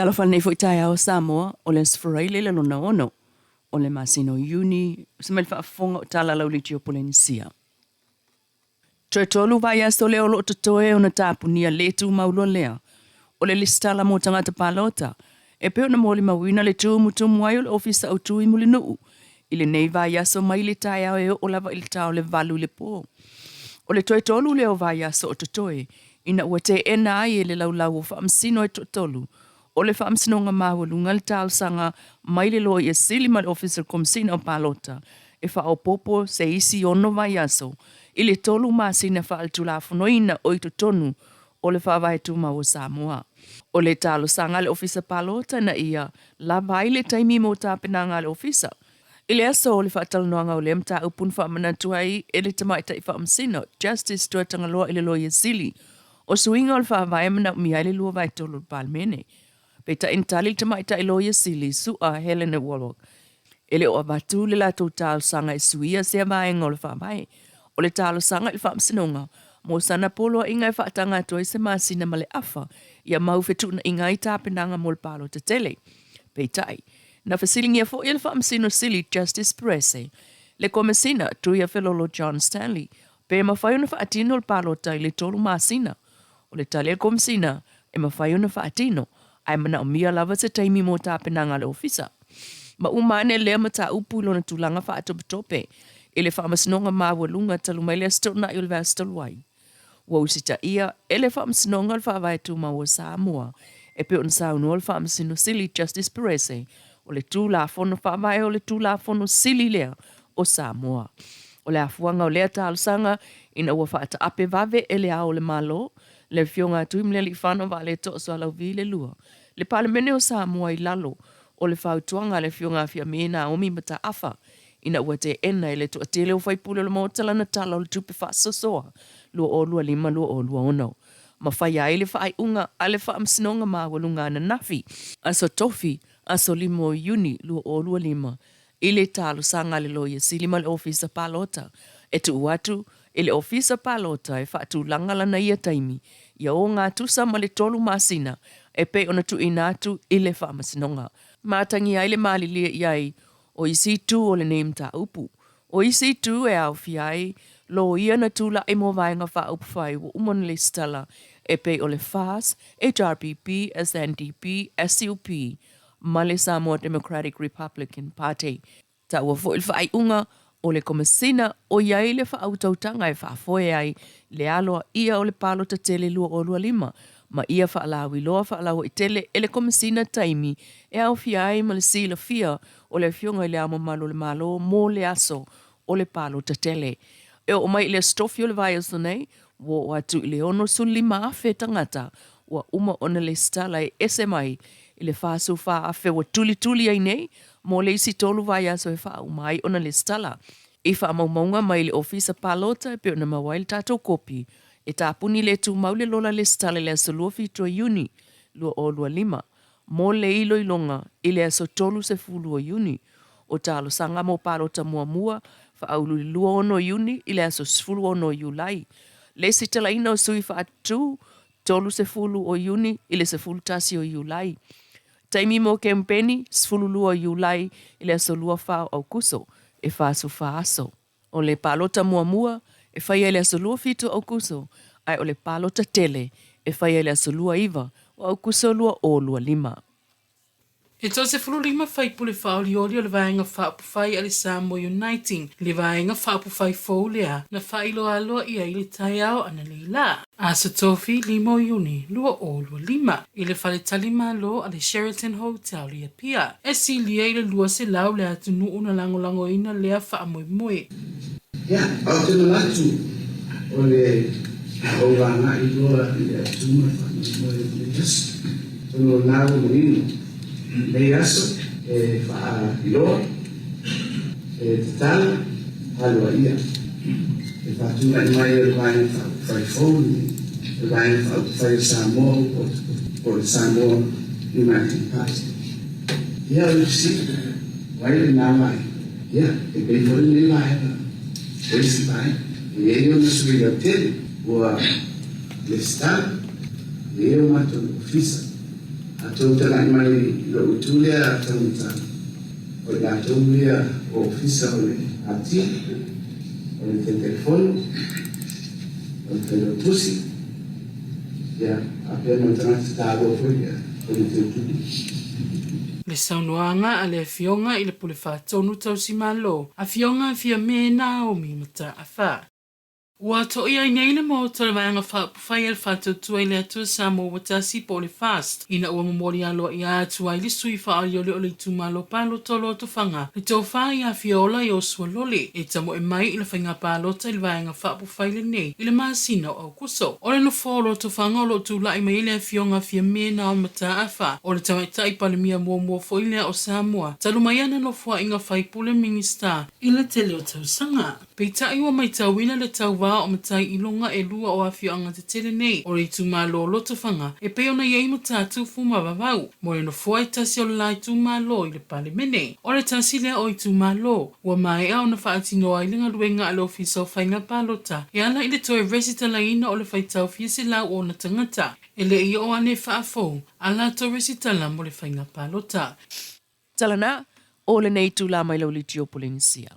Talofa i lenei foi taeao Samoa, o le Aso Faraile le lona ono o le masina o Iuni, usa mai le faafofoga o tala lauliti o Polenisia. Toe 3 vaiaso lea o lo o totoe ona tapunia le tumau loa lea o le lesitala mo tagata palota e pei ona molimauina le tumutumu ai o le Ofisa Autu i Mulinuu i lenei vaiaso mai le taeao e oo lava i le ta o le 8 i le po. O le toe 3 lea o vaiaso o totoe ina ua teena ai e le laulau o faamasino e toatolu o le Faamasinoga Maualuga le talosaga mai le Loia Sili ma le Ofisa o le Komesina o Palota e faaopoopo se isi 6 vaiaso i le 3 masina faaletulafonoina o i totonu o le Faavae Tumau o Samoa. O le talosaga a le Ofisa Palota ina ia lava ai le taimi mo tapenaga a le Ofisa i le aso o le faatalanoaga o lea mataupu na faamanatu ai e le Tamaitai Faamasino Justice Tuatagaloa i le Loia Sili o suiga o le Faavae e manaomia ai le 2/3 o le Palemene. Peitai na tali le Tamaitai Loia Sili, Su'a Helena Wallwork, e le o avatu le latou talosaga e suia sea vaega o le Faavae. O le talosaga i le Faamasinoga mo sana poloaiga e faataga atu ai se masina ma le afa ia mau fetuunaiga ai tapenaga mo le palota tele. Peitai, na fesiligia foi e le Faamasino Sili Justice Perese le Komesina Tuiafelolo John Stanley Pe mafai ona faatino le palota i le 3 masina. O le tali a le Komesina, e mafai ona faatino, ae manaomia lava se taimi mo tapenaga a le Ofisa. Ma uma ane lea mataupu i lona tulaga faatopetope i le Faamasinoga Maualuga talu mai le Aso Toonai o le vaiaso talu ai. Ua usitaia e le Faamasinoga le Faavae Tumau o Samoa e pei ona saunoa le Faamasino Sili Justice Perese, o le Tulafono Faavae o le Tulafono Sili lea o Samoa. O le afuaga o lea talosaga ina ua faataape vave e Le Ao o le Malo, le Afioga a Tuimalealiifano Vaaletoa Sualauvi le Lua, le Palemene o Samoa i lalo o le fautuaga a le Afioga a Fiame Naomi Mataafa ina ua teena e le toatele o faipule o le Maota lana Tala o le Tupe Faasoasoa 2025/2026 ma faia ai le faaiuga a le Faamasinoga Maualuga ananafi, Aso Tofi, aso 5 o Iuni 2025, i le talosaga a le Loia Sili ma le Ofisa Palota e tuu atu i le Ofisa Palota e faatulaga lana ia taimi ia ogatusa ma le 3 masina e pei ona tuuina atu i le Faamasinoga. Matagia ai le malilie i ai o isi itu o lenei mataupu. O isi itu e aofia ai loia na tulai mo Vaega Faaupufai ua uma ona lesitala e pei o le FAS, HRPP, SNDP, SUP, ma le Samoa Democratic Republican Party. Taua foi le faaiuga o le Komesina o i ai le faautautaga e faafoe ai le aloaia o le Palota Tele 2025 ma ia faalauiloa faalauaitele e le Komesina taimi e aofia ai ma le silafia o le Afioga i Le Ao Mamalu o le Malo mo le aso o le Palota Tele. E oo mai i le Aso Tofi o le vaiaso nei, ua oo atu i le 65,000 tagata ua uma ona lesitala e ese mai i le 44,000 ua tulituli ai nei mo le isi 3 vaiaso e faauma ai ona lesitala. I faamaumauga mai le Ofisa Palota e pei ona maua ai le tatou kopi, e tapuni le tumau le lola lesitala i le aso 27 o Iuni 2025 mo le iloiloga i le aso 30 o Iuni. O talosaga mo palota muamua faaulu i le 26 Iuni i le aso 16 o Iulai. Le sitalaina o sui faatu 30 o Iuni i le 11 o Iulai. Taimi mo kempeni, 12 o Iulai i le aso 24 o Aukuso, e 44 aso. O le palota muamua e faia i le aso 27 o Aukuso, ae o le palota tele e faia i le aso 29 o Aukuso 2025. E 35 faipule faaolioli o le Vaega Faaupufai a le Samoa Uniting, le Vaega Faaupufai fou lea na faailoa aloaia i le taeao analeila, Aso Tofi 5 o Iuni 2025, i le faletalimalo a le Sheraton Hotel i Apia, e silia i le 200 le atunuu na lagolagoina lea faamoemoe. Ia, ou te manatu o le a ou agai loa i le autu ma le faamoemoe o lenei aso. Atonu o lena ua manino lenei aso e faailoa, e tatala aloaia le faatulai mai o le Vaega Faaupufai fou lenei, o le Vaega Faaupufai o Samoa ua po o le Samoa United Party. Ia, o le fesili, o ai lena vaega? Ia, e pei foi lenei vaega o isi vaega. E i ai ona sui lautele ua lesitala, e i ai o matou ofisa. A tou tagai mai i lou itu lea taugata, o i latou ia o Ofisa o le Pati, o le Taitaifono, o le Failautusi, ia, faapea ma le tagata taua foi lea, o le Teutupe. Le saunoaga a le Afioga i le Pule Faatonu Tausimalo, Afioga Fiame Naomi Mataafa. Ua toia ai nei le Maota o le Vaega Faaupufai a le Faatuatua i le Atua Samoa ua tasi po o le FAST ina ua momoli aloaia atu ai le sui faaolioli o le itumalo palota o Lotofaga le tofa ia Fiola Iosua Lole e tamoe mai i le faiga palota i le Vaega Faaupufai lenei i le masina o Aokuso. O le nofoa o Lotofaga o lo o tulai mai ai le Afioga Fiame Naomi Mataafa, o le Tamaitai Palemia muamua foi lea o Samoa talu mai ana nofoaiga faipule Minisita i le tele o tausaga. Peitai ua maitauina le tauva o matai iloga e lua o afioaga tetele nei o le itumalo o Lotofaga e pei ona i ai Matatufu ma Vavau mo le nofoa e tasi o le la itumalo i le Palemene. O le tasi lea o itumalo ua maea ona faatino ai le galuega a le Ofisa o Faiga Palota e ala i le toe resitalaina o le faitau fia selau o ona tagata e le i oo ane faafou a latou resitala mo le faiga palota. Tala na, o lenei itula mai lau litio Polenisia.